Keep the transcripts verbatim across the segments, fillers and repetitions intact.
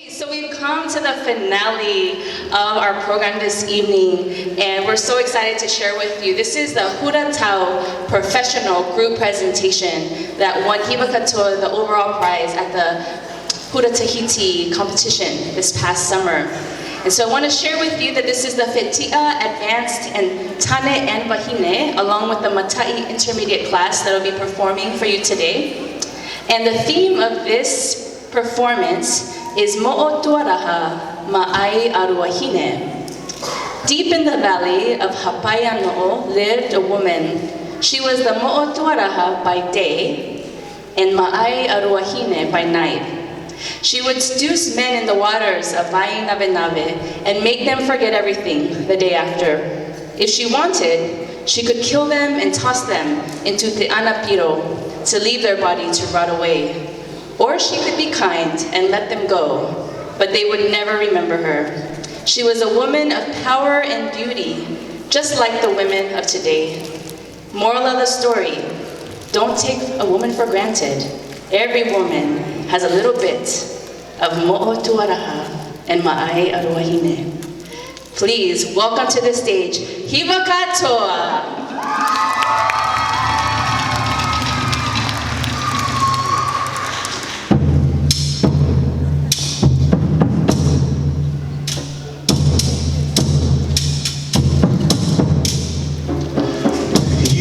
So we've come to the finale of our program this evening, and we're so excited to share with you. This is the Hura Tau Professional Group Presentation that won Hiva Katoa the overall prize at the Hura Tahiti competition this past summer. And so I want to share with you that this is the Fetiʻa Advanced and Tane and Vahine, along with the Mataʻi Intermediate class that'll be performing for you today. And the theme of this performance is Moʻotuaraha Maʻai a Ruahine. Deep in the valley of Hapaia Noʻo lived a woman. She was the Moʻotuaraha by day and Maʻai a Ruahine by night. She would seduce men in the waters of Vainavenave and make them forget everything the day after. If she wanted, she could kill them and toss them into Te Anapiro to leave their body to rot away. Or she could be kind and let them go, but they would never remember her. She was a woman of power and beauty, just like the women of today. Moral of the story, don't take a woman for granted. Every woman has a little bit of Moʻotuaraha and Maʻai a Ruahine. Please welcome to the stage, Hiva Katoa.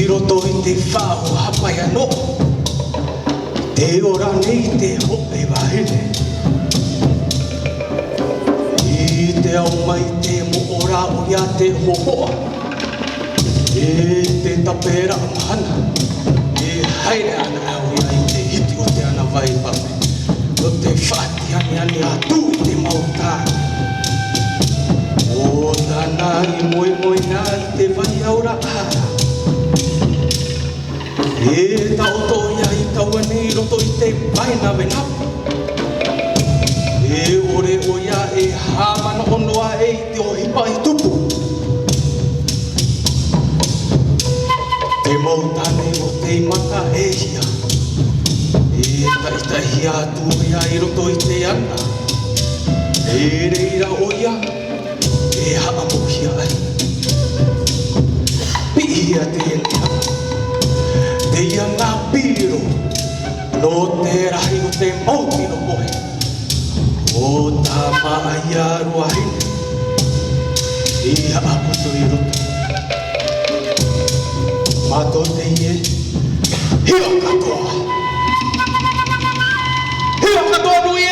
I roto i te faʻaʻo Hapaia Noʻo, tē ora nei te hōʻē vahine. I te ao mai te moʻo ra ʻoia te hohoʻa, e te taperaʻa mahana, e haere ana ʻoia i te hiti o te ana vai pape. ʻO te faʻatianiani atu i te mau tāne. ʻO tāna i moemoeā i te vai auraʻa. E taʻoto ʻoia i taua nei i roto i te Vainavenave. E ʻore ʻoia e haʻamanaʻo noa aʻe i te ʻohipa i tupu. Te mau tāne o te mata e hia. E taʻitaʻihia atu ʻoia i roto i te ana. E reira ʻoia e haʻamauhia ai. Piʻihia teie nei. Teie ana piro. Nō te rahi o te mau tino pohe. ʻO tā Maʻai a Ruahine i haʻaputu i roto. Mā tō teie, Hiva Katoa. Hiva Katoa nui e!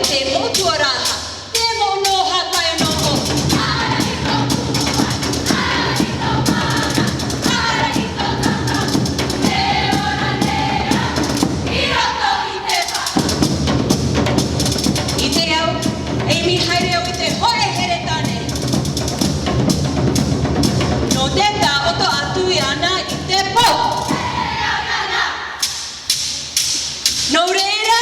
Te moʻotua rā, te mono hapai noho. I te ao, e imi haere au i te hōʻē here tāne. Nō te taoto atu iāna i te pō. Nō reira!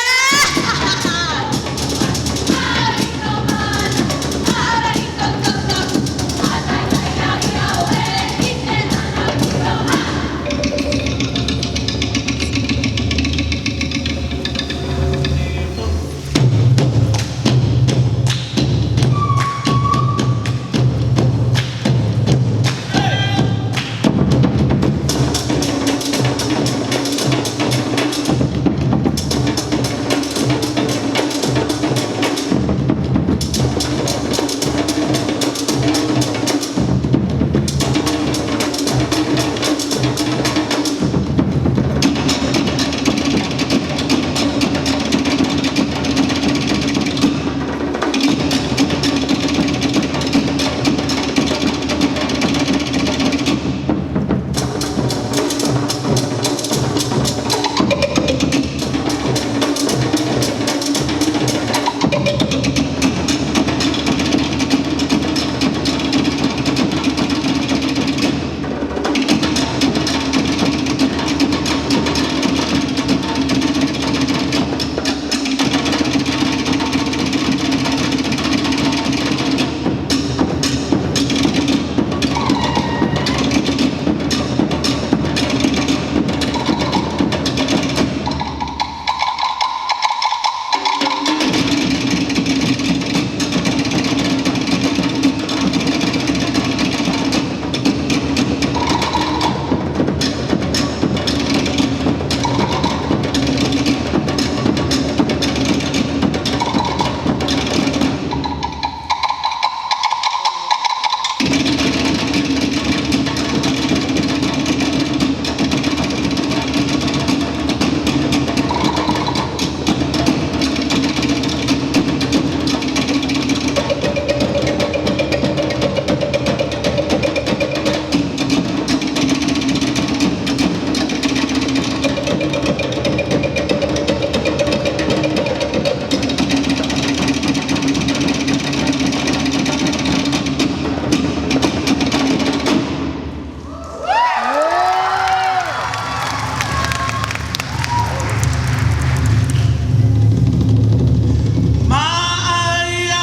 Maʻa ia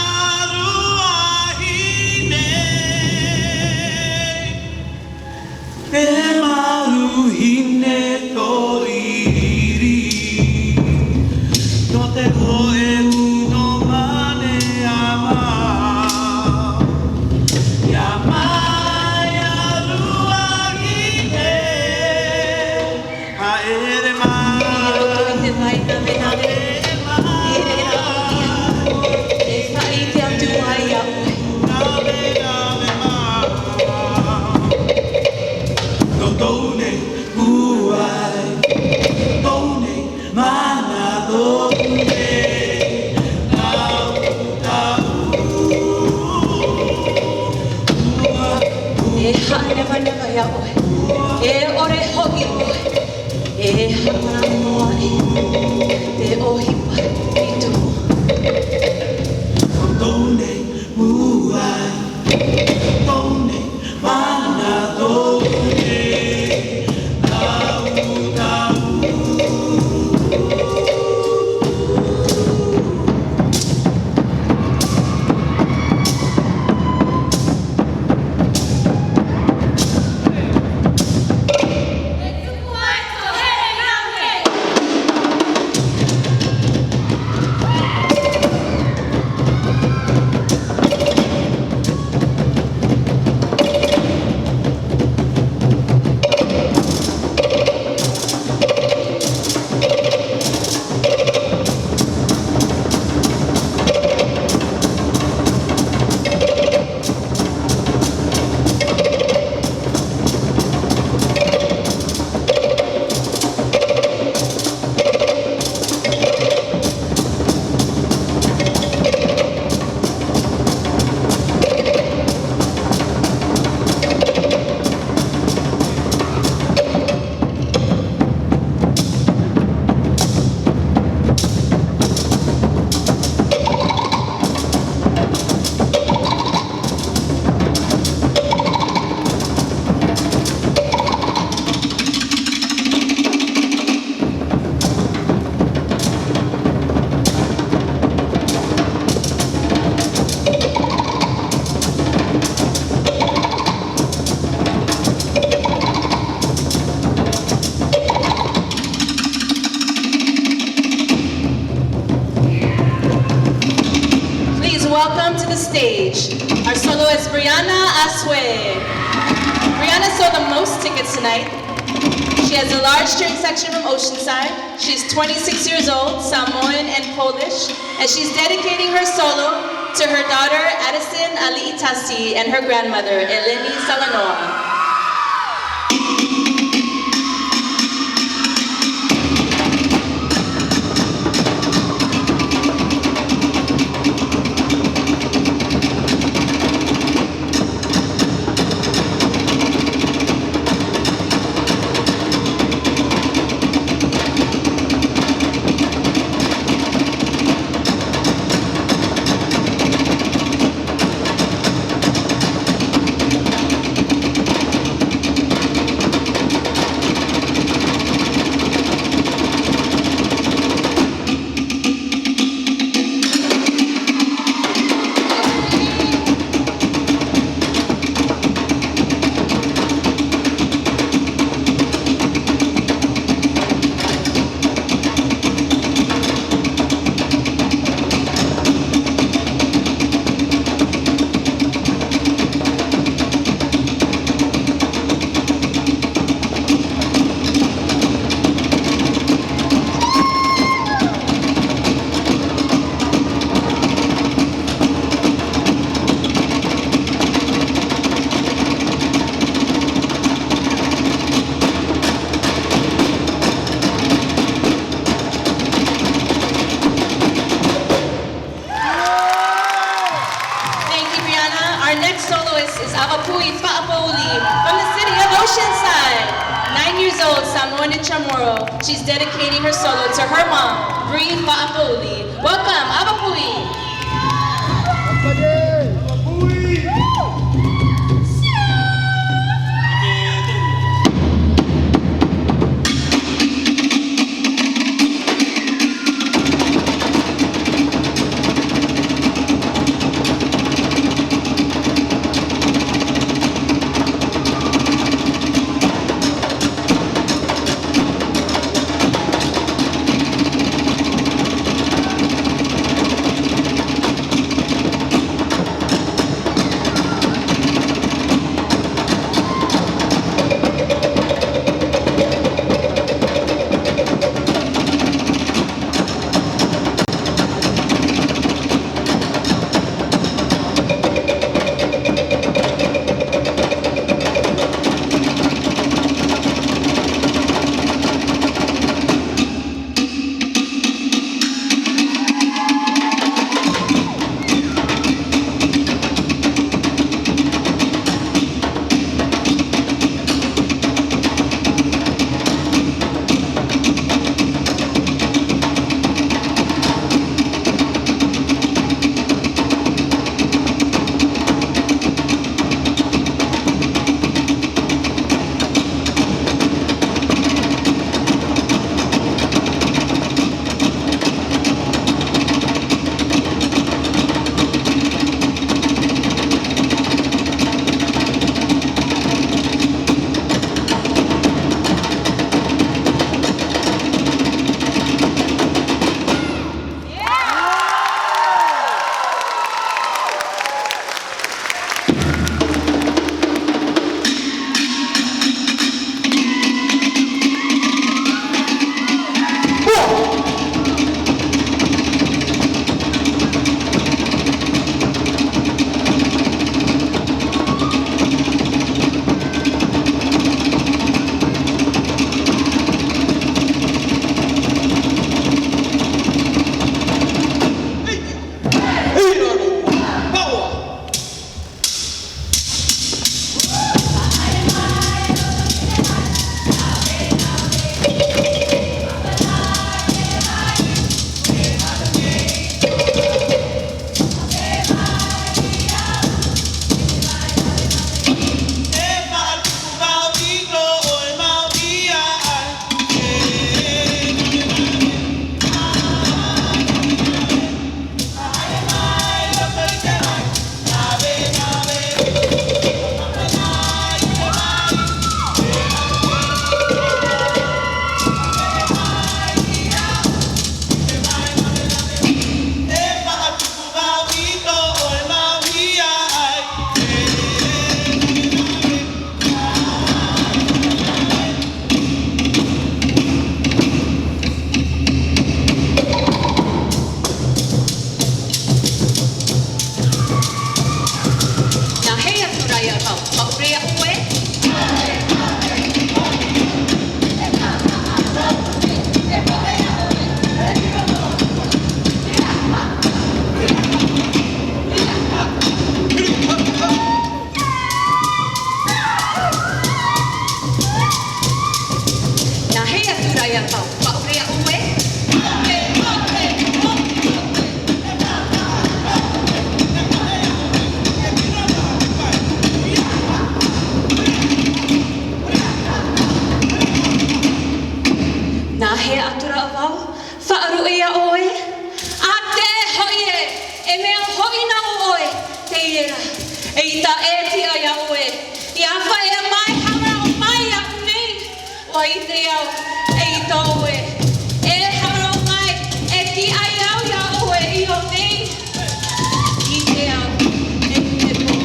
Ruahine, te maruhine tōriri, nō te hōʻē nū nō Maneama. Ia Maʻa ia Ruahine, haere mai. I roto i te vai nāvenave, i reira hoʻi au, e faʻaʻite atu ai iā ʻoe. Nāvenave mai. Nō tōu nei mōʻai, tōu nei mana, tōu nei tautau. E haʻanevaneva iā ʻoe, e ʻore hoʻi ʻoe e haʻamanaʻo ai te ʻohipa i tumu. Tōu nei mōʻai, tōu nei mana, tōu nei tautau. stage, our soloist, Brianna Aswe. Brianna sold the most tickets tonight. She has a large string section from Oceanside. She's twenty-six years old, Samoan and Polish, and she's dedicating her solo to her daughter, Addison Aliitasi, and her grandmother, Eleni Salanoa. Thank you, Brianna. Our next soloist is Avapui Faʻapouli from the city of Oceanside. Nine years old, Samoan and Chamorro. She's dedicating her solo to her mom, Bree Faʻapouli. Welcome, Avapui. ʻEita, e tiʻa iā ʻoe, ʻia faʻaea mai, haʻamanaʻo mai iāʻu nei. ʻUa ʻite au, ʻeita ʻoe, e haʻamanaʻo mai, e tiʻa au iā ʻoe i ʻō nei. ʻIte au, e te pō.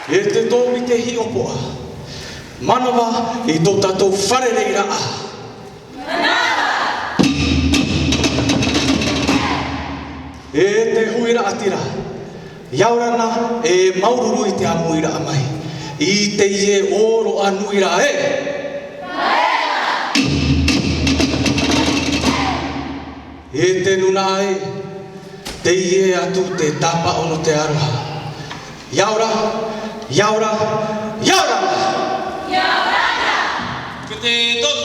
E te tō i te hiʻopoʻa. Manava i tō tātou fārereiraʻa. E te huiraʻatira. ʻIa ora na e māuruuru i te ʻāmuiraʻa mai. I teie ʻōroʻa nui ra ē. E te nūnaʻa ē, teie atu te tāpaʻo nō te aroha. ʻIa ora, ʻia ora, ʻia ora! ʻIa ora! Ki te toru.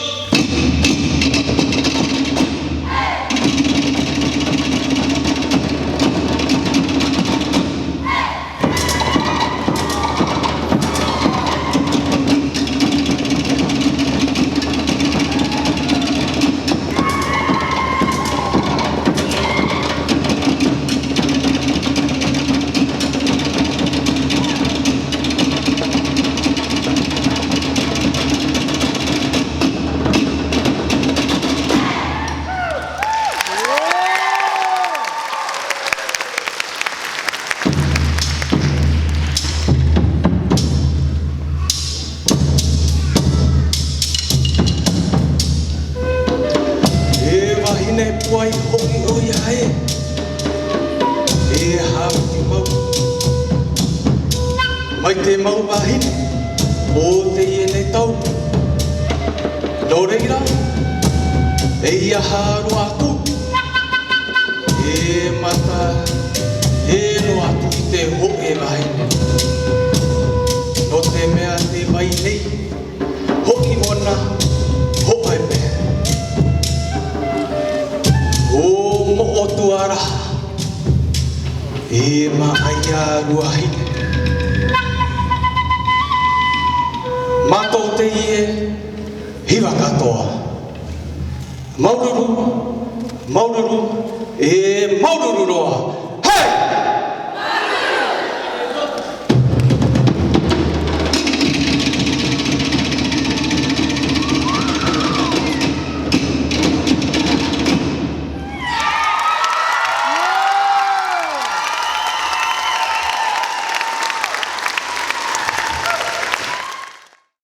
E vahine puai hoʻi ʻoia ē. E haʻapiʻi mau. Mai te mau vahine o teie nei tau. Nō reira, e ʻia haere atu. E mata, e noa atu i te hōʻē vahine. Nō te mea te vai nei, hoʻi ʻōna, hoʻi pē. ʻO moʻotuaraʻa, e maʻa ia ruahine. Mā tō teie, hiva katoa. Māuruuru, māuruuru, e māuruuru roa.